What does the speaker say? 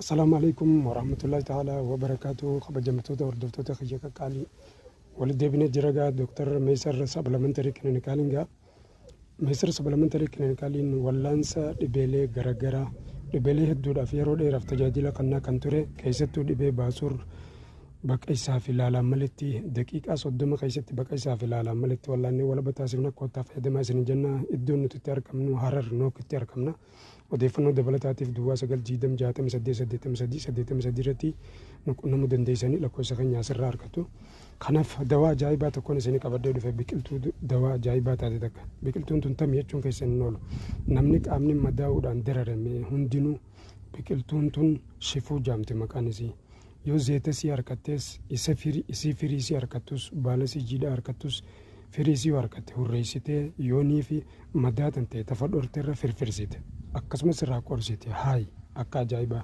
Assalaamu alaikum warahmatullahi ta'ala wabarakaatu. Kabajamtoota hordoftoota kiyya qaqqaalii, walitti deebinee jira gaa. Dooktar Meesar Supplementary Clinicaliin gaa. Meesar Supplementary Clinicaliin wallaansa dhibeelee garagaraa, dhibeelee hedduudhaaf yeroo dheeraaf tajaajila kennaa kan ture, keessattuu dhibee baasuur baqaysaa fi laalaan malitti, daqiiqaa 30 keessatti baqaysaa fi laalaan malitti wallaannee walaba taasifna. Koottaa fayyadamaa isin jenna. Iddoon nuti itti argamnu Harar Nookitti argamna. Odeeffannoo dabalataatiif 09 20 68 83 83 irratti nu qunnamuu dandeessanii, lakkoofsa keenya asirraa argattu. Kanaaf dawaa ajaa'ibaa tokkoon isinii qabadhee dhufe, biqiltuu dawaa ajaa'ibaa taate takka. Biqiltuun tun tami jechuun keessa hin oolu. Namni qaamni madaa'uudhaan dararame hundinuu, biqiltuun tun shifuu jaamte maqaan isii. Yoo zeeta isii harkattees, isa firii isii, firii isii harkattus, baala isii jiidhaa harkattus, firii isii yoo harkatte, hurreessitee yoonii fi madaa tan ta'e tafa dhorteerra firfirsite, akkasumas irraa qorsite, haayi akka ajaa'ibaa.